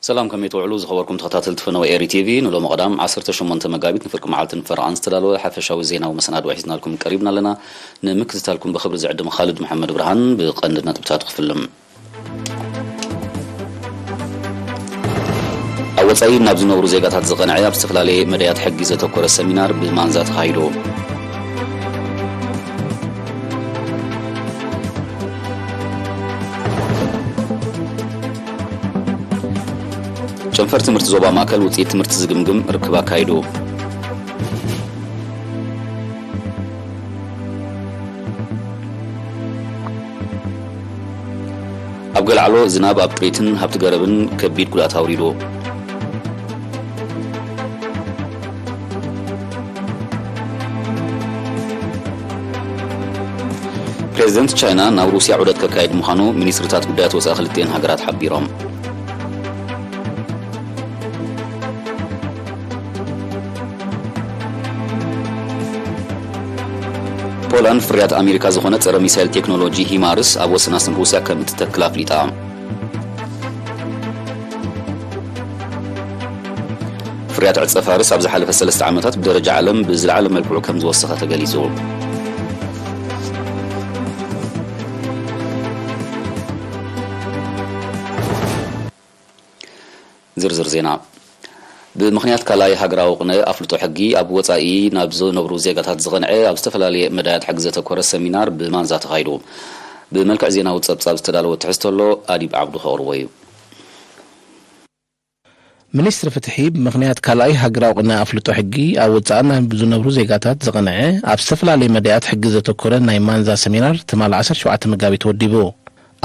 ሰላም፣ ከመይ ትውዕሉ ዝኸበርኩም ተኸታተልቲ ፈነወ ኤሪ ቲቪ? ንሎሚ ቀዳም ዓሰርተ ሸሞንተ መጋቢት ንፍርቂ መዓልትን ፈረቓን ዝተዳለወ ሓፈሻዊ ዜናዊ መሰናድኦ ሒዝናልኩም ቀሪብና ኣለና። ንምክትታልኩም ብኽብሪ ዝዕድም ኻልድ መሓመድ ብርሃን። ብቐንዲ ነጥብታት ክፍልም። ኣብ ወጻኢ ናብ ዝነብሩ ዜጋታት ዝቐንዐ ኣብ ዝተፈላለየ መዳያት ሕጊ ዘተኮረ ሰሚናር ብማንዛ ተኻሂዱ። ጨንፈር ትምህርቲ ዞባ ማእከል ውጽኢት ትምህርቲ ዝግምግም ርክብ ኣካይዱ። ኣብ ገልዓሎ ዝናብ ኣብ ጥሪትን ሃብቲ ገረብን ከቢድ ጉድኣት ኣውሪዱ። ፕሬዝደንት ቻይና ናብ ሩስያ ዑደት ከካይድ ምዃኑ ሚኒስትርታት ጉዳያት ወፃኢ ክልቲኤን ሃገራት ሓቢሮም። ፖላንድ ፍርያት ኣሜሪካ ዝኾነ ጸረ ሚሳይል ቴክኖሎጂ ሂማርስ ኣብ ወሰናስን ሩስያ ከም እትተክል ኣፍሊጣ። ፍርያት ዕጸ ፋርስ ኣብ ዝሓለፈ ሰለስተ ዓመታት ብደረጃ ዓለም ብዝለዓለ መልክዑ ከም ዝወሰኸ ተገሊጹ። ዝርዝር ዜና። ብምኽንያት ካልኣይ ሃገራዊ ቅነ ኣፍልጦ ሕጊ ኣብ ወጻኢ ናብ ዝነብሩ ዜጋታት ዝቐንዐ ኣብ ዝተፈላለየ መዳያት ሕጊ ዘተኮረ ሰሚናር ብማንዛ ተኻይዱ። ብመልክዕ ዜናዊ ጸብጻብ ዝተዳለወ ትሕዝቶ ኣሎ፣ ኣዲብ ዓብዱ ከቕርቦ እዩ። ሚኒስትሪ ፍትሒ ብምኽንያት ካልኣይ ሃገራዊ ቅነ ኣፍልጦ ሕጊ ኣብ ወጻኢ ናብ ዝነብሩ ዜጋታት ዝቐንዐ ኣብ ዝተፈላለየ መዳያት ሕጊ ዘተኮረ ናይ ማንዛ ሰሚናር ትማሊ ዓሰርተ ሸውዓተ መጋቢት ወዲቡ።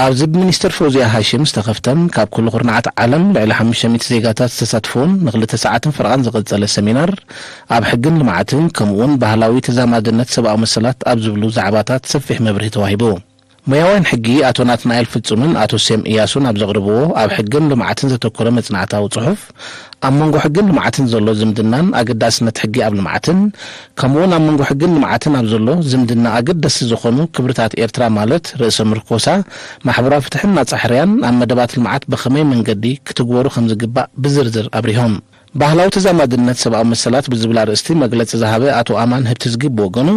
ኣብዚ ብሚኒስትር ፈውዝያ ሃሽም ዝተኸፍተን ካብ ኩሉ ኩርናዓት ዓለም ልዕሊ ሓሙሽተ ሚእቲ ዜጋታት ዝተሳትፎን ንክልተ ሰዓትን ፈረቓን ዝቐጸለ ሰሚናር፣ ኣብ ሕግን ልምዓትን ከምኡውን ባህላዊ ተዛማድነት ሰብኣዊ መሰላት ኣብ ዝብሉ ዛዕባታት ሰፊሕ መብርሂ ተዋሂቡ። ሞያውያን ሕጊ ኣቶ ናትናኤል ፍጹምን ኣቶ ሴም እያሱን ኣብ ዘቕርብዎ ኣብ ሕግን ልምዓትን ዘተኮረ መጽናዕታዊ ጽሑፍ፣ ኣብ መንጎ ሕግን ልምዓትን ዘሎ ዝምድናን ኣገዳስነት ሕጊ ኣብ ልምዓትን፣ ከምኡውን ኣብ መንጎ ሕግን ልምዓትን ኣብ ዘሎ ዝምድና ኣገደስቲ ዝኾኑ ክብርታት ኤርትራ ማለት ርእሰ ምርኮሳ፣ ማሕበራዊ ፍትሕን ናጻ ሕርያን ኣብ መደባት ልምዓት ብኸመይ መንገዲ ክትግበሩ ከም ዝግባእ ብዝርዝር ኣብሪሆም። ባህላዊ ተዛማድነት ሰብኣዊ መሰላት ብዝብል ኣርእስቲ መግለጺ ዝሃበ ኣቶ ኣማን ህብትዝጊ ብወገኑ፣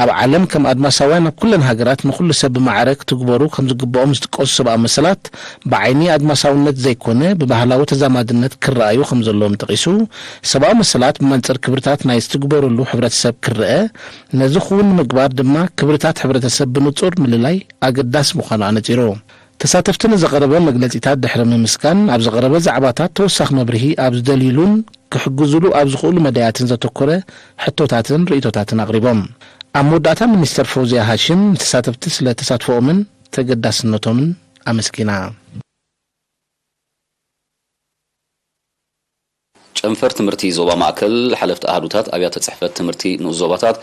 ኣብ ዓለም ከም ኣድማሳውያን ኣብ ኩለን ሃገራት ንኹሉ ሰብ ብማዕረ ክትግበሩ ከም ዝግብኦም ዝጥቀሱ ሰብኣዊ መሰላት ብዓይኒ ኣድማሳውነት ዘይኮነ ብባህላዊ ተዛማድነት ክረኣዩ ከም ዘለዎም ጠቒሱ፣ ሰብኣዊ መሰላት ብመንጽር ክብርታት ናይ ዝትግበሩሉ ሕብረተሰብ ክረአ፣ ነዚ ክውን ንምግባር ድማ ክብርታት ሕብረተሰብ ብንጹር ምልላይ ኣገዳሲ ምዃኑ ኣነጺሩ። ተሳተፍቲ ንዝቐረበ መግለጺታት ድሕሪ ምምስጋን፣ ኣብ ዝቐረበ ዛዕባታት ተወሳኺ መብርሂ ኣብ ዝደልዩሉን ክሕግዙሉ ኣብ ዝኽእሉ መዳያትን ዘተኮረ ሕቶታትን ርእይቶታትን ኣቕሪቦም። ኣብ መወዳእታ ሚኒስተር ፈውዝያ ሃሽም ንተሳተፍቲ ስለ ተሳትፎኦምን ተገዳስነቶምን ኣመስጊና። ጨንፈር ትምህርቲ ዞባ ማእከል፣ ሓለፍቲ ኣሃዱታት ኣብያተ ጽሕፈት ትምህርቲ ንኡስ ዞባታት፣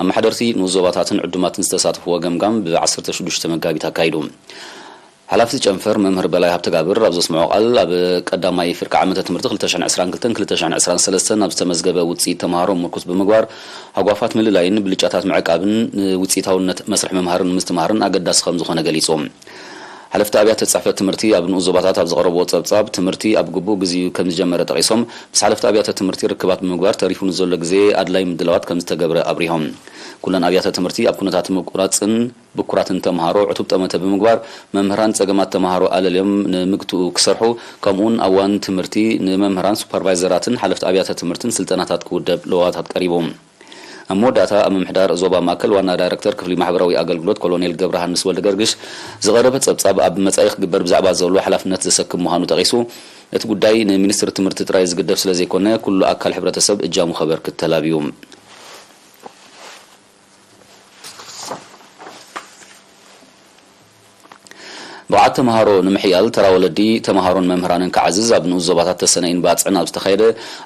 ኣመሓደርቲ ንኡስ ዞባታትን ዕዱማትን ዝተሳተፍዎ ገምጋም ብ ዓሰርተ ሽዱሽተ መጋቢት ኣካይዱ። ሓላፊ ጨንፈር መምህር በላይ ሃብተጋብር ኣብ ዘስምዖ ቃል፣ ኣብ ቀዳማይ ፍርቂ ዓመተ ትምህርቲ ክልተ ሽሕን ዕስራን ክልተን ክልተ ሽሕን ዕስራን ሰለስተን ኣብ ዝተመዝገበ ውጽኢት ተምሃሮ ምርኩስ ብምግባር፣ ሃጓፋት ምልላይን ብልጫታት ምዕቃብን ንውጽኢታውነት መስርሕ ምምሃርን ምስትምሃርን ኣገዳሲ ከም ዝኾነ ገሊጹ። ሓለፍቲ ኣብያተ ጽሕፈት ትምህርቲ ኣብ ንኡስ ዞባታት ኣብ ዘቕረብዎ ጸብጻብ፣ ትምህርቲ ኣብ ግቡእ ግዜኡ ከም ዝጀመረ ጠቒሶም፣ ምስ ሓለፍቲ ኣብያተ ትምህርቲ ርክባት ብምግባር ተሪፉ ንዘሎ ግዜ ኣድላዪ ምድላዋት ከም ዝተገብረ ኣብሪሆም። ኩለን ኣብያተ ትምህርቲ ኣብ ኩነታት ምቁራጽን ብኩራትን ተምሃሮ ዕቱብ ጠመተ ብምግባር፣ መምህራን ጸገማት ተምሃሮ ኣለልዮም ንምግትኡ ክሰርሑ፣ ከምኡውን ኣብ እዋን ትምህርቲ ንመምህራን፣ ሱፐርቫይዘራትን ሓለፍቲ ኣብያተ ትምህርትን ስልጠናታት ክውደብ ለዋታት ቀሪቡ። ኣብ መወዳእታ፣ ኣብ ምምሕዳር ዞባ ማእከል ዋና ዳይረክተር ክፍሊ ማሕበራዊ ኣገልግሎት ኮሎኔል ገብረሃንስ ወልደገርግሽ ዝቐረበ ጸብጻብ ኣብ መጻኢ ክግበር ብዛዕባ ዘሎ ሓላፍነት ዘሰክም ምዃኑ ጠቒሱ፣ እቲ ጉዳይ ንሚኒስትሪ ትምህርቲ ጥራይ ዝግደፍ ስለ ዘይኮነ፣ ኩሉ ኣካል ሕብረተሰብ እጃሙ ከበርክት ተላብዩ። ብቕዓት ተምሃሮ ንምሕያል፣ ተራ ወለዲ፣ ተምሃሮን መምህራንን ክዓዝዝ ኣብ ንኡስ ዞባታት ተሰነይን ባጽዕን ኣብ ዝተኻየደ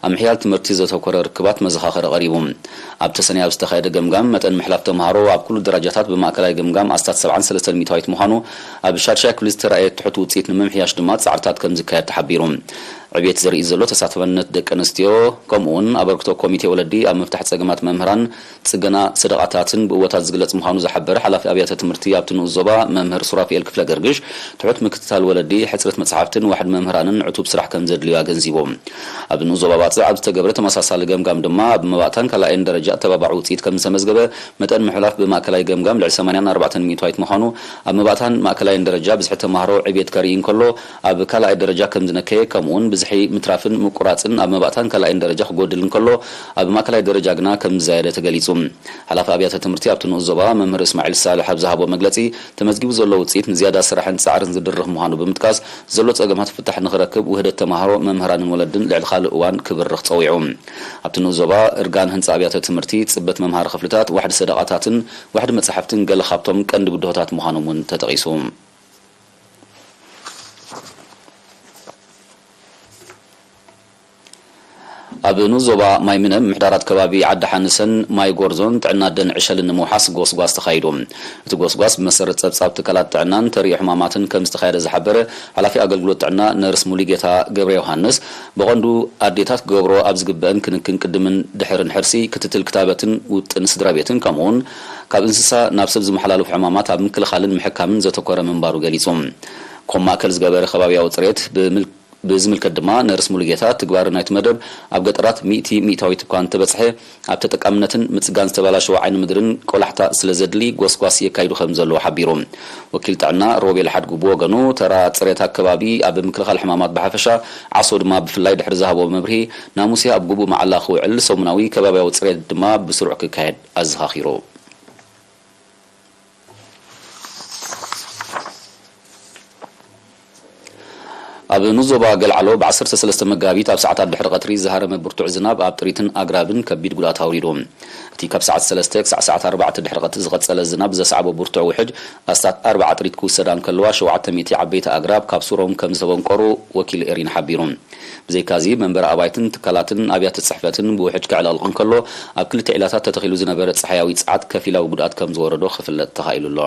ኣብ ምሕያል ትምህርቲ ዘተኮረ ርክባት መዘኻኸሪ ቀሪቡ። ኣብ ተሰነይ ኣብ ዝተኻየደ ገምጋም፣ መጠን ምሕላፍ ተምሃሮ ኣብ ኩሉ ደረጃታት ብማእከላይ ገምጋም ኣስታት ሰብዓን ሰለስተን ሚእታዊት ምዃኑ፣ ኣብ ሻድሻይ ክፍሊ ዝተራእየ ትሑት ውጽኢት ንምምሕያሽ ድማ ጻዕርታት ከም ዝካየድ ተሓቢሩ። ዕብየት ዘርኢ ዘሎ ተሳትፈነት ደቂ ኣንስትዮ፣ ከምኡ'ውን ኣበርክቶ ኮሚቴ ወለዲ ኣብ ምፍታሕ ጸገማት መምህራን፣ ጽገና ሰደቓታትን ብእወታት ዝግለጽ ምዃኑ ዝሓበረ ሓላፊ ኣብያተ ትምህርቲ ኣብቲ ንኡስ ዞባ መምህር ሱራፊኤል ክፍለ ገርግሽ፣ ትሑት ምክትታል ወለዲ፣ ሕጽረት መጽሓፍትን ዋሕዲ መምህራንን ዕቱብ ስራሕ ከም ዘድልዩ ኣገንዚቡ። ኣብ ንኡስ ዞባ ባጽዕ ኣብ ዝተገብረ ተመሳሳሊ ገምጋም ድማ፣ ኣብ መባእታን ካልኣይን ደረጃ ኣተባባዒ ውጽኢት ከም ዝተመዝገበ፣ መጠን ምሕላፍ ብማእከላይ ገምጋም ልዕሊ ሰማንያን ኣርባዕተን ሚእታዊት ምዃኑ፣ ኣብ መባእታን ማእከላይን ደረጃ ብዝሒ ተማሃሮ ዕብየት ከርኢ እንከሎ፣ ኣብ ካልኣይ ደረጃ ከም ዝነከየ፣ ከምኡውን ብዝሒ ምትራፍን ምቁራጽን ኣብ መባእታን ካልኣይን ደረጃ ክጎድል እንከሎ፣ ኣብ ማእከላይ ደረጃ ግና ከም ዝዛየደ ተገሊጹ። ሓላፊ ኣብያተ ትምህርቲ ኣብቲ ንኡስ ዞባ መምህር እስማዒል ሳልሕ ኣብ ዝሃቦ መግለጺ፣ ተመዝጊቡ ዘሎ ውጽኢት ንዝያዳ ስራሕን ጻዕርን ዝድርኽ ምዃኑ ብምጥቃስ፣ ዘሎ ጸገማት ፍታሕ ንኽረክብ ውህደት ተማሃሮ፣ መምህራንን ወለድን ልዕሊ ካልእ እዋን ክብርኽ ጸዊዑ። ኣብቲ ንኡስ ዞባ እርጋን ህንጻ ኣብያተ ትምህርቲ፣ ጽበት መምሃሪ ክፍልታት፣ ዋሕዲ ሰደቓታትን ዋሕዲ መጻሕፍትን ገለ ካብቶም ቀንዲ ብድሆታት ምዃኖም እውን ተጠቒሱ። ኣብ ንኡስ ዞባ ማይ ምነ ምምሕዳራት ከባቢ ዓዲ ሓንሰን ማይ ጎርዞን ጥዕና ኣደን ዕሸልን ንምውሓስ ጎስጓስ ተኻይዱ። እቲ ጎስጓስ ብመሰረት ጸብጻብ ትካላት ጥዕናን ተሪኡ ሕማማትን ከም ዝተኻየደ ዝሓበረ ሓላፊ ኣገልግሎት ጥዕና ነርስ ሙሉጌታ ገብረ ዮሃንስ፣ ብቐንዱ ኣዴታት ክገብሮ ኣብ ዝግበአን ክንክን ቅድምን ድሕርን ሕርሲ፣ ክትትል ክታበትን ውጥን ስድራ ቤትን ከምኡውን ካብ እንስሳ ናብ ሰብ ዝመሓላለፉ ሕማማት ኣብ ምክልኻልን ምሕካምን ዘተኮረ ምንባሩ ገሊጹ። ኮም ማእከል ዝገበረ ከባቢያዊ ጽሬት ብምል ብዝምልከት ድማ ነርስ ሙሉጌታ፣ ትግባረ ናይቲ መደብ ኣብ ገጠራት ሚእቲ ሚእታዊት እኳ እንተበጽሐ፣ ኣብ ተጠቃምነትን ምጽጋን ዝተበላሸወ ዓይኒ ምድርን ቆላሕታ ስለ ዘድሊ፣ ጎስጓስ የካይዱ ከም ዘለዉ ሓቢሩ። ወኪል ጥዕና ሮቤል ሓድጉ ብወገኑ፣ ተራ ጽሬት ኣከባቢ ኣብ ምክልኻል ሕማማት ብሓፈሻ፣ ዓሶ ድማ ብፍላይ ድሕሪ ዝሃቦ መብርሂ፣ ናሙስያ ኣብ ግቡእ መዓላ ክውዕል፣ ሰሙናዊ ከባብያዊ ጽሬት ድማ ብስሩዕ ክካየድ ኣዘኻኺሩ። ኣብ ንኡስ ዞባ ገልዓሎ ብ ዓሰርተ ሰለስተ መጋቢት ኣብ ሰዓታት ድሕሪ ቀትሪ ዝሃረመ ብርቱዕ ዝናብ ኣብ ጥሪትን ኣግራብን ከቢድ ጉድኣት ኣውሪዱ። እቲ ካብ ሰዓት ሰለስተ ክሳዕ ሰዓት ኣርባዕተ ድሕሪ ቀትሪ ዝቐጸለ ዝናብ ዘስዓቦ ብርቱዕ ውሕጅ ኣስታት ኣርብዓ ጥሪት ክውሰዳ እንከለዋ፣ ሸውዓተ ሚእቲ ዓበይቲ ኣግራብ ካብ ሱሮም ከም ዝተበንቀሩ ወኪል ኤሪና ሓቢሩ። ብዘይካዚ፣ መንበሪ ኣባይትን ትካላትን ኣብያተ ጽሕፈትን ብውሕጅ ከዕለቕልቕ እንከሎ፣ ኣብ ክልተ ዒላታት ተተኺሉ ዝነበረ ጸሓያዊ ጸዓት ከፊላዊ ጉድኣት ከም ዝወረዶ ክፍለጥ ተኻኢሉ ኣሎ።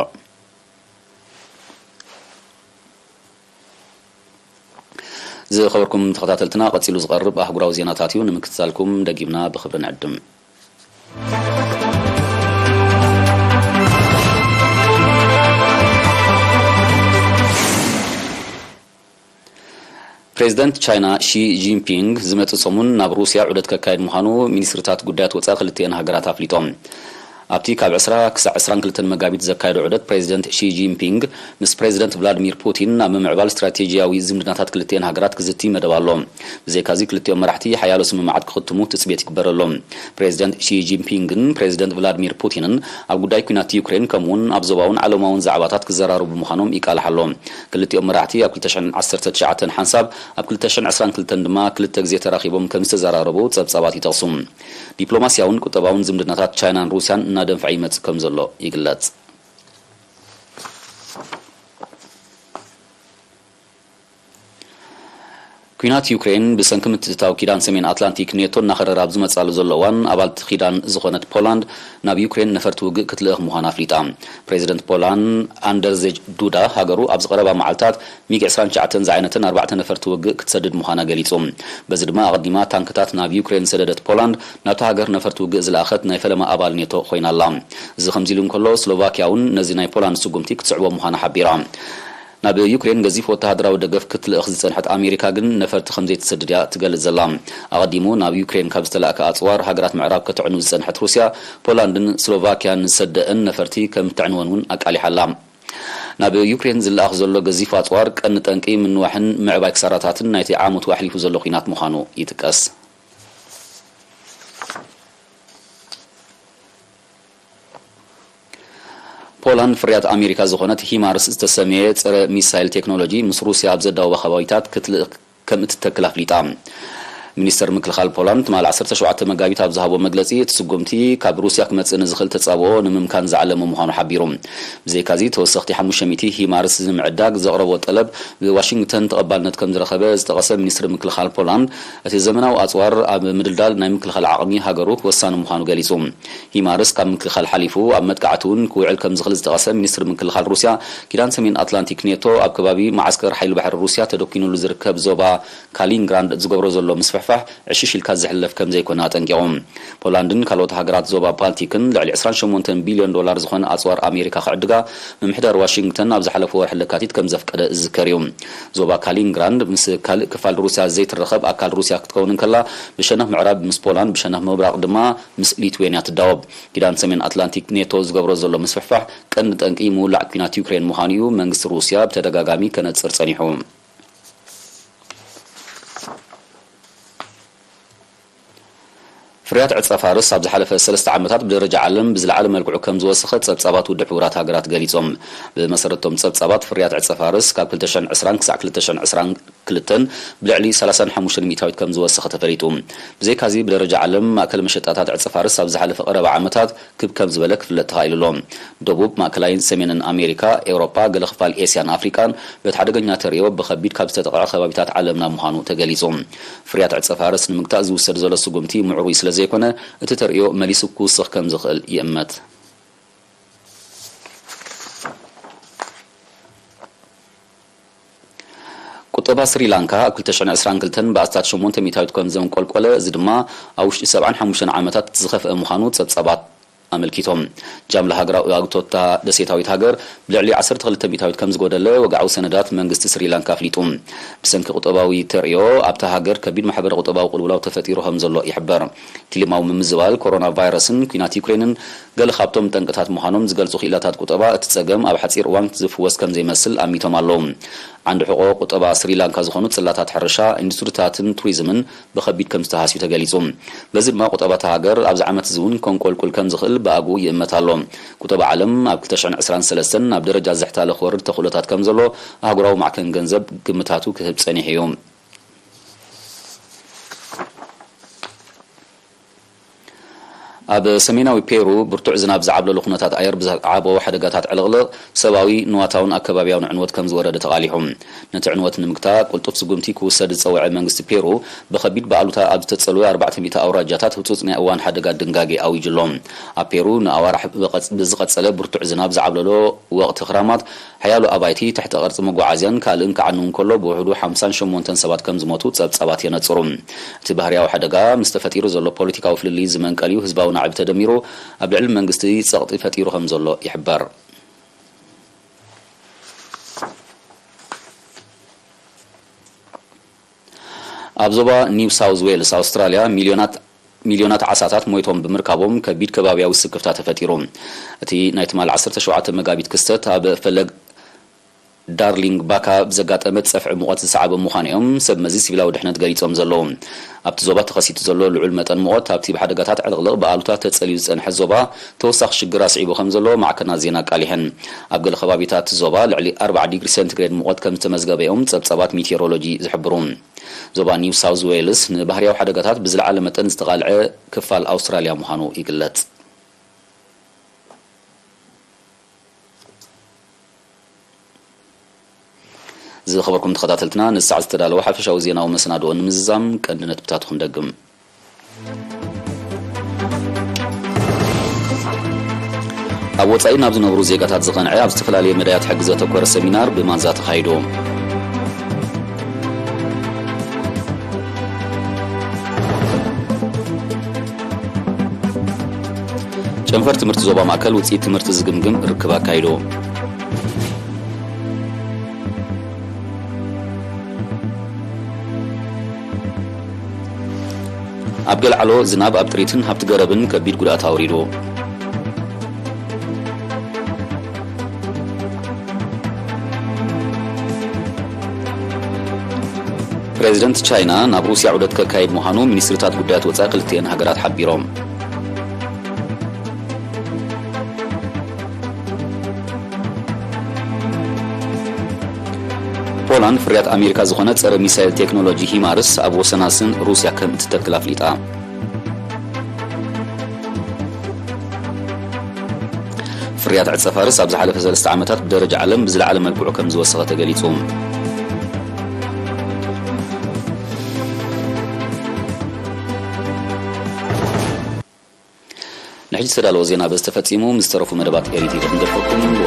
ዝኸበርኩም ተኸታተልትና፣ ቀጺሉ ዝቐርብ ኣህጉራዊ ዜናታት እዩ። ንምክትታልኩም ደጊምና ብኽብሪ ንዕድም። ፕሬዚደንት ቻይና ሺ ጂንፒንግ ዝመጽእ ሰሙን ናብ ሩስያ ዑደት ከካይድ ምዃኑ ሚኒስትርታት ጉዳያት ወጻኢ ክልቲኤን ሃገራት ኣፍሊጦም። ኣብቲ ካብ ዕስራ ክሳዕ ዕስራን ክልተን መጋቢት ዘካየዶ ዑደት፣ ፕሬዚደንት ሺ ጂንፒንግ ምስ ፕሬዚደንት ቭላድሚር ፑቲን ኣብ ምምዕባል ስትራቴጂያዊ ዝምድናታት ክልቲኤን ሃገራት ክዝቲ መደብ ኣሎ። ብዘይካዚ፣ ክልቲኦም መራሕቲ ሓያሎ ስምምዓት ክኽትሙ ትጽቢት ይግበረሎም። ፕሬዚደንት ሺ ጂንፒንግን ፕሬዚደንት ቭላድሚር ፑቲንን ኣብ ጉዳይ ኲናት ዩክሬን፣ ከምኡውን ኣብ ዞባውን ዓለማውን ዛዕባታት ክዘራረቡ ምዃኖም ይቃላሕ ኣሎ። ክልቲኦም መራሕቲ ኣብ ክልተ ሽሕን ዓሰርተ ትሽዓተን ሓንሳብ፣ ኣብ ክልተ ሽሕን ዕስራን ክልተን ድማ ክልተ ግዜ ተራኺቦም ከም ዝተዘራረቡ ጸብጻባት ይጠቕሱ። ዲፕሎማስያውን ቁጠባውን ዝምድናታት ቻይናን ሩስያን እናደንፍዐ ይመጽእ ከም ዘሎ ይግለጽ። ኲናት ዩክሬን ብሰንኪ ምትእትታው ኪዳን ሰሜን ኣትላንቲክ ኔቶ እናኸረረ ኣብ ዝመጽኣሉ ዘሎ እዋን፣ ኣባልቲ ኪዳን ዝኾነት ፖላንድ ናብ ዩክሬን ነፈርቲ ውግእ ክትልእኽ ምዃና ኣፍሊጣ። ፕሬዚደንት ፖላንድ ኣንደርዜጅ ዱዳ፣ ሃገሩ ኣብዚ ቀረባ መዓልታት ሚግ ዕስራን ትሽዓተን ዝዓይነተን ኣርባዕተ ነፈርቲ ውግእ ክትሰድድ ምዃና ገሊጹ። በዚ ድማ ኣቐዲማ ታንክታት ናብ ዩክሬን ዝሰደደት ፖላንድ፣ ናብታ ሃገር ነፈርቲ ውግእ ዝለኣኸት ናይ ፈለማ ኣባል ኔቶ ኮይና ኣላ። እዚ ከምዚ ኢሉ እንከሎ፣ ስሎቫኪያ እውን ነዚ ናይ ፖላንድ ስጉምቲ ክትስዕቦ ምዃና ሓቢራ። ናብ ዩክሬን ገዚፍ ወተሃደራዊ ደገፍ ክትልእኽ ዝጸንሐት ኣሜሪካ ግን ነፈርቲ ከም ዘይትሰድድ እያ ትገልጽ ዘላ። ኣቐዲሙ ናብ ዩክሬን ካብ ዝተላእከ ኣጽዋር ሃገራት ምዕራብ ከተዕኑ ዝጸንሐት ሩስያ፣ ፖላንድን ስሎቫኪያን ዝሰደአን ነፈርቲ ከም እተዕንወን እውን ኣቃሊሓ ኣላ። ናብ ዩክሬን ዝለኣኽ ዘሎ ገዚፍ ኣጽዋር ቀንዲ ጠንቂ ምንዋሕን ምዕባይ ክሳራታትን ናይቲ ዓመቱ ኣሕሊፉ ዘሎ ኲናት ምዃኑ ይጥቀስ። ፖላንድ፣ ፍርያት ኣሜሪካ ዝኾነት ሂማርስ ዝተሰምየ ጸረ ሚሳይል ቴክኖሎጂ ምስ ሩስያ ኣብ ዘዳወባ ከባቢታት ክትልእኽ ከም እትተክል ኣፍሊጣ። ሚኒስተር ምክልኻል ፖላንድ ትማሊ ዓሰርተ ሸውዓተ መጋቢት ኣብ ዝሃቦ መግለጺ፣ እቲ ስጉምቲ ካብ ሩስያ ክመጽእ ንዝኽእል ተጻብኦ ንምምካን ዝዓለመ ምዃኑ ሓቢሩ። ብዘይካዚ፣ ተወሰኽቲ ሓሙሽተ ሚእቲ ሂማርስ ንምዕዳግ ዘቕረቦ ጠለብ ብዋሽንግተን ተቐባልነት ከም ዝረኸበ ዝጠቐሰ ሚኒስትሪ ምክልኻል ፖላንድ፣ እቲ ዘመናዊ ኣጽዋር ኣብ ምድልዳል ናይ ምክልኻል ዓቕሚ ሃገሩ ወሳኒ ምዃኑ ገሊጹ። ሂማርስ ካብ ምክልኻል ሓሊፉ ኣብ መጥቃዕቲ እውን ክውዕል ከም ዝኽእል ዝጠቐሰ ሚኒስትሪ ምክልኻል ሩስያ፣ ኪዳን ሰሜን ኣትላንቲክ ኔቶ ኣብ ከባቢ መዓስከር ሓይሊ ባሕሪ ሩስያ ተደኲኑሉ ዝርከብ ዞባ ካሊንግራንድ ዝገብሮ ዘሎ ምስፍሕፋሕ ንምስፍሕፋሕ ዕሽሽ ኢልካ ዝሕለፍ ከም ዘይኮነ ኣጠንቂቑ። ፖላንድን ካልኦት ሃገራት ዞባ ባልቲክን ልዕሊ ዕስራን ሸሞንተን ቢልዮን ዶላር ዝኾነ ኣጽዋር ኣሜሪካ ክዕድጋ ምምሕዳር ዋሽንግተን ኣብ ዝሓለፈ ወርሒ ለካቲት ከም ዘፍቀደ ዝዝከር እዩ። ዞባ ካሊንግራንድ ምስ ካልእ ክፋል ሩስያ ዘይትረኸብ ኣካል ሩስያ ክትከውን እንከላ፣ ብሸነኽ ምዕራብ ምስ ፖላንድ፣ ብሸነኽ ምብራቕ ድማ ምስ ሊትዌንያ ትዳወብ። ኪዳን ሰሜን ኣትላንቲክ ኔቶ ዝገብሮ ዘሎ ምስፍሕፋሕ ቀንዲ ጠንቂ ምውላዕ ኲናት ዩክሬን ምዃኑ እዩ መንግስቲ ሩስያ ብተደጋጋሚ ከነጽር ጸኒሑ። ፍርያት ዕጸ ፋርስ ኣብ ዝሓለፈ ሰለስተ ዓመታት ብደረጃ ዓለም ብዝለዓለ መልክዑ ከም ዝወሰኸ ጸብጻባት ውድብ ሕቡራት ሃገራት ገሊጾም። ብመሰረቶም ጸብጻባት፣ ፍርያት ዕጸ ፋርስ ካብ ክልተ ሽሕን ዕስራን ክሳዕ ክልተ ሽሕን ዕስራን ክልተን ብልዕሊ ሰላሳን ሓሙሽተን ሚእታዊት ከም ዝወሰኸ ተፈሊጡ። ብዘይካዚ፣ ብደረጃ ዓለም ማእከል መሸጣታት ዕጸ ፋርስ ኣብ ዝሓለፈ ቀረባ ዓመታት ክብ ከም ዝበለ ክፍለጥ ተኻኢሉ ኣሎ። ደቡብ፣ ማእከላይን ሰሜንን ኣሜሪካ፣ ኤውሮጳ፣ ገለ ክፋል ኤስያን ኣፍሪቃን በቲ ሓደገኛ ተርእዮ ብኸቢድ ካብ ዝተጠቕዐ ከባቢታት ዓለምና ምዃኑ ተገሊጹ። ፍርያት ዕጸ ፋርስ ንምግታእ ዝውሰድ ዘሎ ስጉምቲ ምዕሩይ ስለ ዘይኮነ፣ እቲ ተርእዮ መሊሱ ክውስኽ ከም ዝኽእል ይእመት። ቁጠባ ስሪላንካ ኣብ ክልተ ሽሕን ዕስራን ክልተን ብኣስታት ሸሞንተ ሚእታዊት ከም ዘንቆልቆለ፣ እዚ ድማ ኣብ ውሽጢ ሰብዓን ሓሙሽተን ዓመታት ዝኸፍአ ምዃኑ ጸብጻባት ኣመልኪቶም። ጃምላ ሃገራዊ ኣግቶታ ደሴታዊት ሃገር ብልዕሊ ዓሰርተ ክልተ ሚእታዊት ከም ዝጎደለ ወግዓዊ ሰነዳት መንግስቲ ስሪላንካ ኣፍሊጡ። ብሰንኪ ቁጠባዊ ተርእዮ ኣብታ ሃገር ከቢድ ማሕበረ ቁጠባዊ ቅልውላው ተፈጢሩ ከም ዘሎ ይሕበር። ክሊማዊ ምምዝባል ኮሮና ቫይረስን ኲናት ዩክሬንን ገለ ካብቶም ጠንቅታት ምዃኖም ዝገልጹ ክኢላታት ቁጠባ፣ እቲ ጸገም ኣብ ሓጺር እዋን ዝፍወስ ከም ዘይመስል ኣሚቶም ኣለዉ። ዓንዲ ሕቖ ቁጠባ ስሪላንካ ዝኾኑ ጽላታት ሕርሻ፣ ኢንዱስትሪታትን ቱሪዝምን ብኸቢድ ከም ዝተሃስዩ ተገሊጹ። በዚ ድማ ቁጠባ እታ ሃገር ኣብዚ ዓመት እዚ እውን ከንቆልቁል ከም ዝኽእል ብኣግኡ ይእመት ኣሎ። ቁጠባ ዓለም ኣብ ክልተ ሽሕን ዕስራን ሰለስተን ናብ ደረጃ ዝሕታለ ክወርድ ተኽእሎታት ከም ዘሎ ኣህጉራዊ ማዕከን ገንዘብ ግምታቱ ክህብ ጸኒሑ እዩ። ኣብ ሰሜናዊ ፔሩ ብርቱዕ ዝናብ ዝዓብለሉ ኩነታት ኣየር ብዘስዓቦ ሓደጋታት ዕልቕልቕ ሰብኣዊ፣ ንዋታውን ኣከባብያውን ዕንወት ከም ዝወረደ ተቓሊሑ። ነቲ ዕንወት ንምግታእ ቅልጡፍ ስጉምቲ ክውሰድ ዝጸውዐ መንግስቲ ፔሩ፣ ብኸቢድ ብኣሉታ ኣብ ዝተጸልወ ኣርባዕተ ሚእቲ ኣውራጃታት ህጹጽ ናይ እዋን ሓደጋ ድንጋጌ ኣዊጁ ኣሎ። ኣብ ፔሩ ንኣዋርሕ ብቐጽ-፣ ብዝቐጸለ ብርቱዕ ዝናብ ዝዓብለሎ ወቕቲ ክራማት፣ ሓያሎ ኣባይቲ፣ ትሕተ ቅርጺ መጓዓዝያን ካልእን ክዓኑ እንከሎ፣ ብውሕዱ ሓምሳን ሸሞንተን ሰባት ከም ዝሞቱ ጸብጻባት የነጽሩ። እቲ ባህርያዊ ሓደጋ፣ ምስ ተፈጢሩ ዘሎ ፖለቲካዊ ፍልልይ ዝመንቀል እዩ። ህዝባዊ ናዕቢ ተደሚሩ፣ ኣብ ልዕሊ መንግስቲ ጸቕጢ ፈጢሩ ከም ዘሎ ይሕበር። ኣብ ዞባ ኒው ሳውዝ ዌልስ ኣውስትራልያ፣ ሚልዮናት፣ ሚልዮናት ዓሳታት ሞይቶም ብምርካቦም፣ ከቢድ ከባብያዊ ስክፍታ ተፈጢሩ። እቲ ናይ ትማሊ ዓሰርተ ሸውዓተ መጋቢት ክስተት፣ ኣብ ፈለግ ዳርሊንግ ባካ ብዘጋጠመ ጸፍዒ ሙቐት ዝሰዓበ ምዃኑ እዮም ሰብ መዚ ሲቪላዊ ድሕነት ገሊጾም ዘለዉ። ኣብቲ ዞባ ተኸሲቱ ዘሎ ልዑል መጠን ሙቐት፣ ኣብቲ ብሓደጋታት ዕልቕልቕ ብኣሉታ ተጸልዩ ዝጸንሐ ዞባ፣ ተወሳኺ ሽግር ኣስዒቡ ከም ዘሎ ማዕከናት ዜና ኣቃሊሐን። ኣብ ገለ ከባቢታት ዞባ፣ ልዕሊ ኣርብዓ ዲግሪ ሴንቲግሬድ ሙቐት ከም ዝተመዝገበ እዮም ጸብጻባት ሜቴዎሮሎጂ ዝሕብሩ። ዞባ ኒው ሳውዝ ዌልስ፣ ንባህርያዊ ሓደጋታት ብዝለዓለ መጠን ዝተቓልዐ ክፋል ኣውስትራልያ ምዃኑ ይግለጽ። ዝኸበርኩም ተኸታተልትና፣ ንሳዕ ዝተዳለወ ሓፈሻዊ ዜናዊ መሰናድኦ ንምዝዛም ቀንዲ ነጥብታት ክንደግም። ኣብ ወጻኢ ናብ ዝነብሩ ዜጋታት ዝቐንዐ፣ ኣብ ዝተፈላለየ መዳያት ሕጊ ዘተኮረ ሰሚናር ብማንዛ ተኻይዱ። ጨንፈር ትምህርቲ ዞባ ማእከል ውጽኢት ትምህርቲ ዝግምግም ርክብ ኣካይዱ። ኣብ ገልዓሎ ዝናብ ኣብ ጥሪትን ሃብቲ ገረብን ከቢድ ጉድኣት ኣውሪዱ። ፕሬዚደንት ቻይና ናብ ሩስያ ዑደት ከካይድ ምዃኑ ሚኒስትሪታት ጉዳያት ወጻኢ ክልቲኤን ሃገራት ሓቢሮም። ፖላንድ ፍርያት ኣሜሪካ ዝኾነ ጸረ ሚሳይል ቴክኖሎጂ ሂማርስ ኣብ ወሰናስን ሩስያ ከም እትተክል ኣፍሊጣ። ፍርያት ዕጸ ፋርስ ኣብ ዝሓለፈ ሰለስተ ዓመታት ብደረጃ ዓለም ብዝለዓለ መልክዑ ከም ዝወሰኸ ተገሊጹ። ንሕጂ ዝተዳለወ ዜና በዚ ተፈጺሙ። ምስ ዝተረፉ መደባት ኤሪቲ ክንደርፈኩም።